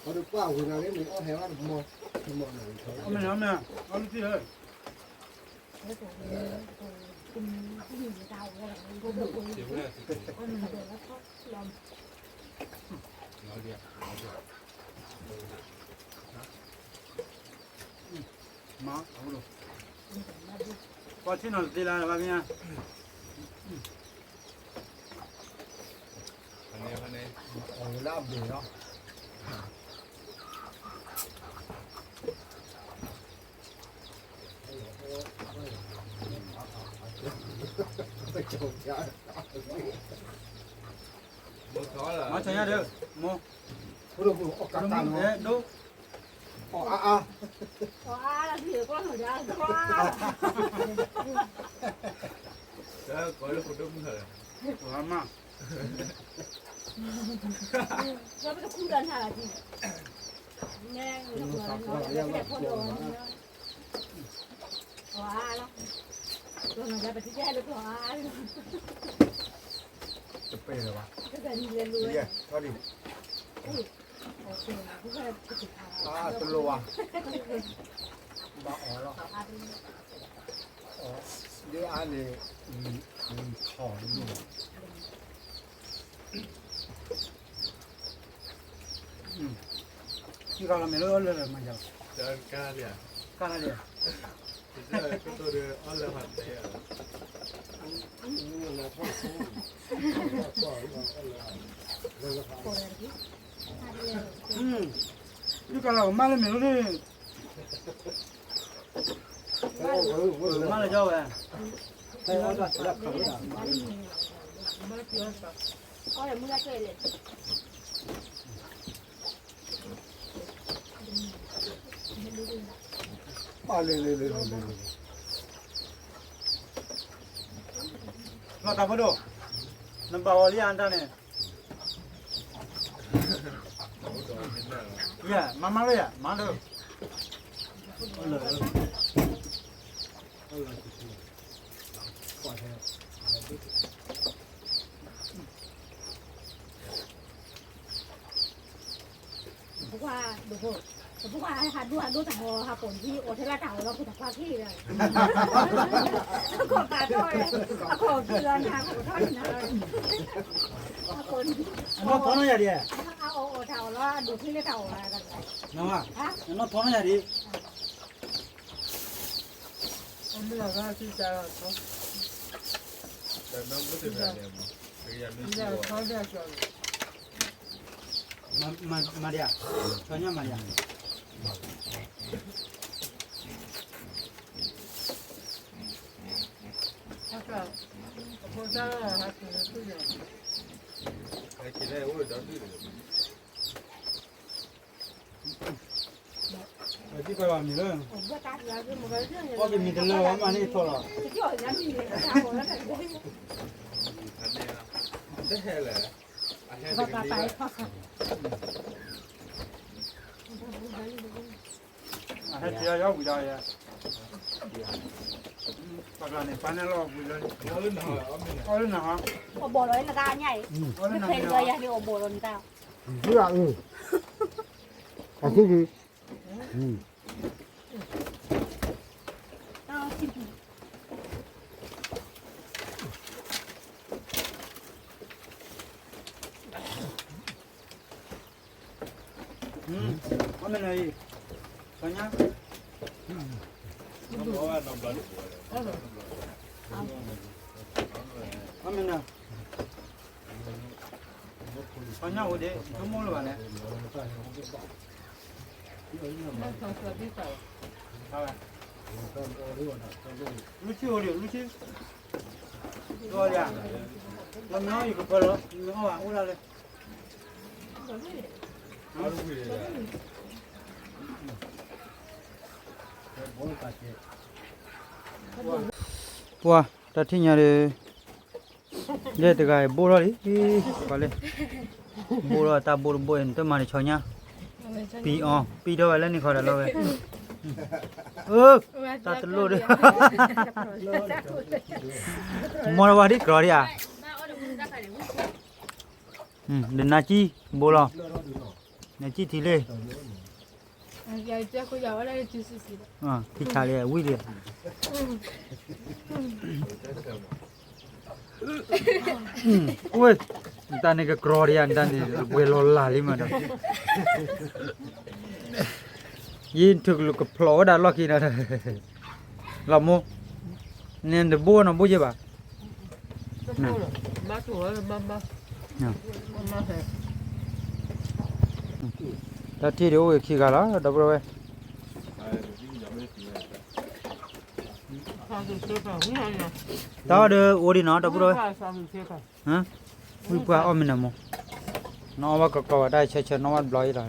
ပှၢ်တပှၢ်ဝံၤနၤလၢန့ၣ် အီၣ်ဟဲဘၣ်တမီၤ, တမီၤနၤ, အီၣ်မ့ၢ်, အီၣ်မ့ၢ်, မၤ, ပှၤဆ့ၣ်နီၤတသ့လၢၤဘၣ်မ့ၢ်ဧါ, အီၣ်လၢအဘ့ၣ်လီၤ. မၤဆၢညါဒီး မိၢ်, ဒိၣ်, အီၣ်အါအါ, အီၣ်အါလီၤ ကိးလၢဖိဒိၣ်မုၣ်လီၤ, အီၣ်အါမး, ပတခူၣ်ဒီးနၤလီၤ, နဲ, အီၣ်အါလီၤ, ပထံၣ်လၢအီၣ်အါလီၤ, တပဲာ်လၢၤဘၣ်, ထီၣ်ဒံး, တလိၣ်ဘၣ်, ဘၣ်အီၣ်လီၤ, ဒ်အါန့ၣ်, ထီၣ်န့ၣ် ထံၣ်ဃီလီၤမ့ၢ်လၢအီၣ်လၢမၤယၤလီၤ, ကၢ်လၢလံ, ယကလီၤမၢ်လၢမ့ၢ်လၢ, မၢ်လၢကၠီဝဲ, လီၤတၢ်ဖိဒိၣ်, နဘၣ်ဝီၤလံအတၢ်န့ၣ်, ယဲ, မၤမၤလၢယဲ, မၤလၢ, ပကွၢ်, ပကွၢ်ဟးဒိဟးဒိတၢ်ဟီ ဟးပိာ်နခံ အိၣ်ထဲလၢတၢ်အီၣ်လီၤ ဖိတၢ်ခွါခံဒီး, အခိၣ်ပာ်ထီၣ်, အခိၣ်ကံၢ်လီၤနၤ အခိၣ်ထီၣ်နၤလီၤ, အခိၣ်, အနီၢ်ထီနီၢ်ယၤဒံး, အအိၣ်တၢ်အီၣ်လီၤ အဒိၣ်ထဲလၢတၢ်အီၣ်လီၤ, အနီၢ်ထီနီၢ်ယၤဒံး မၤဒံးဧါ, ဆီညါမၤဒံးဧါ, ဒ်ပှၤဘၣ်မံၤလၢ, အီၣ်ကမံၤတလၢဝဲမးန့ၣ်ထီၣ်လီၤ, တဟဲလဲၣ်, အဟဲတက့ၢ်, အဟဲတယီယီဝံၤဒီးယဲ, ပှၤကျါန့ၣ် ပာ်န့ၢ်လီၤဝံၤလၢ, အီၣ်လၢနဟီ, အီၣ်လၢနဟီ, အီၣ်လၢနဟီ, အီၣ်လၢနဟီ, အီၣ်လၢနဟီ, အီၣ်လၢနဟီ, အီၣ်လၢနဟီ, အီၣ်မ့ၢ်နၤအံၤ, ဆီညါ, အီၣ်မ့ၢ်နၤ, ဆီညါအိၣ်ဒံး ဆိကမိၣ်လၢၤဘၣ်န့ၣ်, လူၢ်ဆံအိၣ်ဒံး လူၢ်ဆံ, ဒ်, လီၤမ့ၢ်အီၣ်ယကဖၢလီၤ မ့ၢ်အီၣ်ဘၣ်အိၣ်ဒၣ်လၢ ပှၤတၢ်ထံၣ်ညါဒီး, ယဲတဂၤအံၤဘိၣ်ထီၣ်လံ, ပှၤလၢ, ဘိၣ်ထီၣ်တၢ်ဘိၣ်တဘိၣ်အံၤ နတမၤန့ၣ်ဆီညါ, ပံအီၤ ပံထီၣ်ဝဲလၢန့ၣ်ခီဒီးလီၤဝဲ, အၢ, တၢ်တလိၣ်ဒီး, မီၢ်လၢဝါဒ်ကြီၤဒံးဧါ, ဒီးနၤကံၢ်ဘိၣ်လီၤ, နကံၢ်ထံလ့, ထံဆးလံ ဝံၣ်လံ, ဝ့ၢ်, နတၢ်န့ၣ်ကကြီၤဒံးဧါ, နတၢ်န့ၣ်ဝဲၤလီၤလၢ်လံမးဒီး, ယံၤထုးကလူးကဖျိးဝဲဒၣ်လီၢ်ခံဒီး, လီၤမိၢ်, နတဘိၣ်နီၢ်ဘိၣ်ယဲၢ်ဘၣ်, တၢ်ထံၣ်ဒုးအိၣ်ဝဲခံဂၤလီၤ ဒီပုၢ်ဒီဝဲၢ်, တၢ်အီၣ်ဒုးအိၣ်ဒံးနီၤ ဒီပုၢ်ဒီဝဲၢ်, ဝံၣ်ပှၢ်အီၣ်မ့ၢ်နၤမိၢ်, နအီၣ်ဘၣ်ကီကီဝဲတၢ်ဆၢဆၢနီၣ်ဘၣ်တဘျီအံၤလီၤ,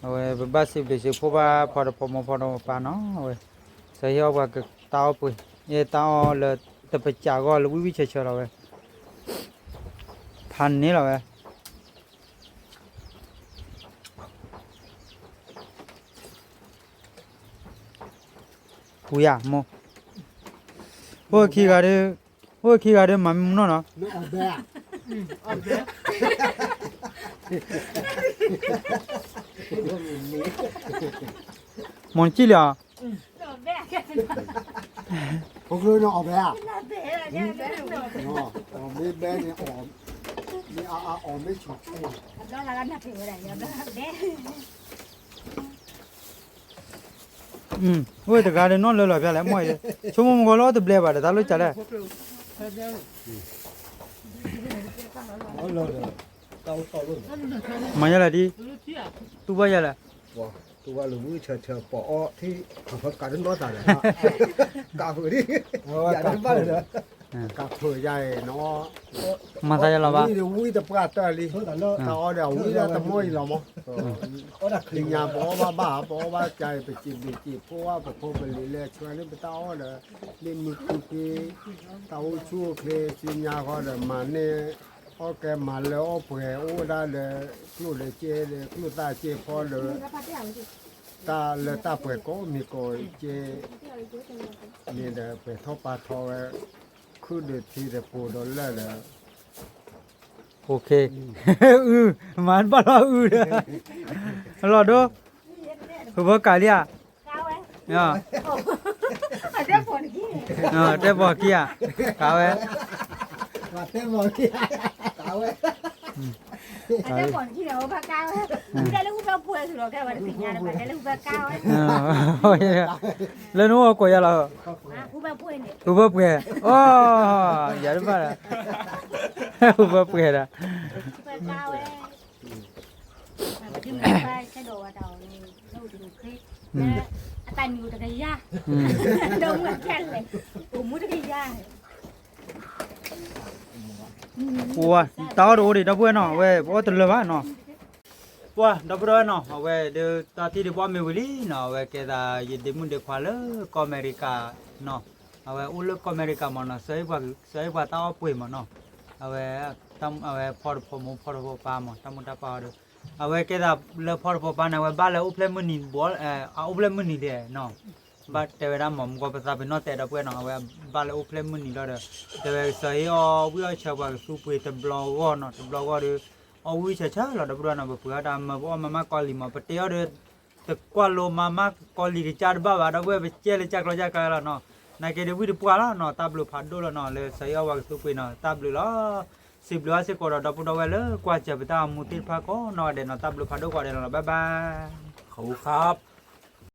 အဝဲပဘၣ်စံးဘျုးစံးဖှိၣ်ဘၣ်ဖီတဖီမိၢ်ဖီတဖီပၢ်နီၤ အဝဲ, စဟ့ၣ်အီၣ်ပှၤကတၢ်အီၣ်ပှ့ၤ, အတၢ်အီၣ်လၢတပစးဂီၢ်လၢဝံၣ်ဝံၣ်ဆၢဆၢလီၤဝဲ, ဖးန့ၣ်လီၤဝဲ ပူၤယၤမိၢ်, အိၣ်ခံဂၤဒီး, အိၣ်ခံဂၤဒီးမၤမ့ၢ်မနီၢ်နီၤ, မိၢ်နကံၣ်လံဧါ, ဖိကျိနအီၣ်ဘဲဧါ, အီၣ်မ့ၢ်ဘဲန့ၣ်အီၣ်, မ့ၢ်အါအါအီၣ်မ့ၢ်ဆူၣ်ဆူၣ် အိၣ်တဂၤဒီးနီၢ်လၢလီၤဖျါလဲၣ် မ့ၢ်အံၤ, ဆိကမိၣ်မုၢ်ဂီၤလီၤတဘျဲဘၣ်ဒီး တၢ်လိၣ်စးလဲၣ်, မၤယၤလဲၣ်ဒ်, တူၢ်ဘၣ်ယၤလဲၣ်, တူၢ်ဘၣ်လၢဝံၣ်ဆၢဆၢပီၤအီထံ, ကးတနီၢ်သးဒီး, ကးဃုာ်ဒ်, ယၤတဘၣ်လၢၤဒီး ကးဖုးယၤအံၤနီၤ, မၤသးယၤလီၤဘၣ်, ဝံၣ်ဒီးဝံၣ်တပှၢ်တၢၢ်လံ, တၢ်အီၣ်ဒီးဝံၣ်လၢတမိၢ်အံၤလီၤမး, လၢညါပအီၣ်ဘၣ်ဘၣ် ပအီၣ်ဘၣ်ကါအံၤ ပစံးဘျုးစံးဖှိၣ်ဘၣ်ပဖိပလံၤလၢဆှၢန့ၢ်ပတၢ်အီၣ်ဒီး, လၢမုၢ်ခုၣ်ဖံ, တၢ်အိၣ်ဆူၣ်အိၣ်ချ့ဆူညါဃီဒီး မၤန့ၢ်, အီၣ်ကဲမၤလၢအီၣ်ပှဲၤအိၣ်ဝဲဒၣ်ဒီး, ကျိၣ်ဒီးစ့ဒီး ကျိၣ်သၣ်စ့ဖီဒီး တၢ်လၢတၢ်ပှဲၤကိးမံၤကိးက့, န့ၣ်ဒီးပှဲၤထီၣ်ပာ်ထီၣ်ဝဲ, ခုၣ်ဒီးထံဒီးပိၤဒီးလၢၢ်ဒီး, အု, မၤဘၣ်လီၤအုဒီး, လီၤဒိ, ဖုဘၢကးလံဧါ, တဲပီၤခံဧါ, ကးဝဲ, တဲပီၤခံ, ကးဝဲ လၢနအိၣ်ကိးယၤလီၤ, ဟူဘၣ်ပှဲၤ, ယၤတဘၣ်ဒီး, ဟူဘၣ်ပှဲၤဒီး, အတၢ်မံၤတကယၤ, ပှၤတၢ်အီၣ်တအိၣ်ဒံး ဒီပုၢ်ဝဲၢ်နီၤ, အဝဲပအီၣ်တလၢဘၣ်နီၤ, ပှၤဒီပုၢ်ဝဲၢ်နီၤ, အဝဲဒီးတၢ်ထံၣ်ဒုးပအီၣ်မ့ၢ်ဝံၤလံနီၤ, အဝဲကဲသးယဒ့မုၣ်ဒ့ခွါလၢကီၢ်အမဲရကၤနီၤ, အဝဲအိၣ်လၢကီၢ်အမဲရကၤမးနီၤ, စၢအီၣ်ပှၤတၢ်အီၣ်ပှ့ၤမးနီၤ, အဝဲ, အဝဲဖီတဖီမိၢ်ဖီတဖီပၢ်မး တၢ်မိၢ်တၢ်ပၢ်အီၤဒီး, အဝဲကဲသးလၢဖီတဖီပၢ်န့ၣ် အဝဲဘၣ်လၢအိၣ်ဖျဲၣ်မုၢ်နံၤ, အိၣ်ဖျဲၣ်မုၢ်နံၤလဲၣ်နီၤ, ဘၣ်တဲဝဲဒၣ်မး မုၢ်ကီၢ်ပသးပ့ၤနီၣ်တဲဒီပုၢ်ဝဲၢ်နီၤ, အဝဲဘၣ်လၢအိၣ်ဖျဲၣ်မုၢ်နံၤလီၤဒီး, တဲဝဲကစၢ်ဟ့ၣ်အီၣ်ဝံၣ်အီၣ်ဆၢပှၤကသူပှ့ၤတဘျီဂီၢ်နီၤ, တဘျီဂီၢ်ဒီး, အီၣ်ဝံၣ်ဆၢဆၢလီၤ ဒီပုၢ်ဝဲၢ်နီၤ, ပပှ့ၤအီၣ်တၢ်မၤ ပအီၣ်မၤမးကီၢ်လံၤမး ပတဲအီၤဒီး, တကွၢ်လိမၤမးကီၢ်လံၤကစၢ်တဘၣ်ဘၣ် ဒီပုၢ်ဝဲၢ် ပကဲလၢကၢ်ကျီကၢ်ကျါလီၤနီၤ, နာ်က့ဒီးဝံၣ်တပှၢ်လီၤနီၤ, တၢ်ဘျုးဖးဒိၣ်လီၤနီၤ, လၢကစၢ်ဟ့ၣ်အီၣ်ပှၤကသူပှ့ၤနီၤ, တၢ်ဘျုးလီၤ, စံးဘျုးအါစ့ၢ်ကီးဒီး ဒီပုၢ်ဝဲၢ်လၢကွၢ်စၢၤပတၢ်အိၣ်မူသ့ၣ်တဖၣ်ကိးနီၢ်ဂၤဒဲးနီၤ, တၢ်ဘျုးဖးဒိၣ်ကိးဂၤဒဲးလီၤ, bye bye, ခီ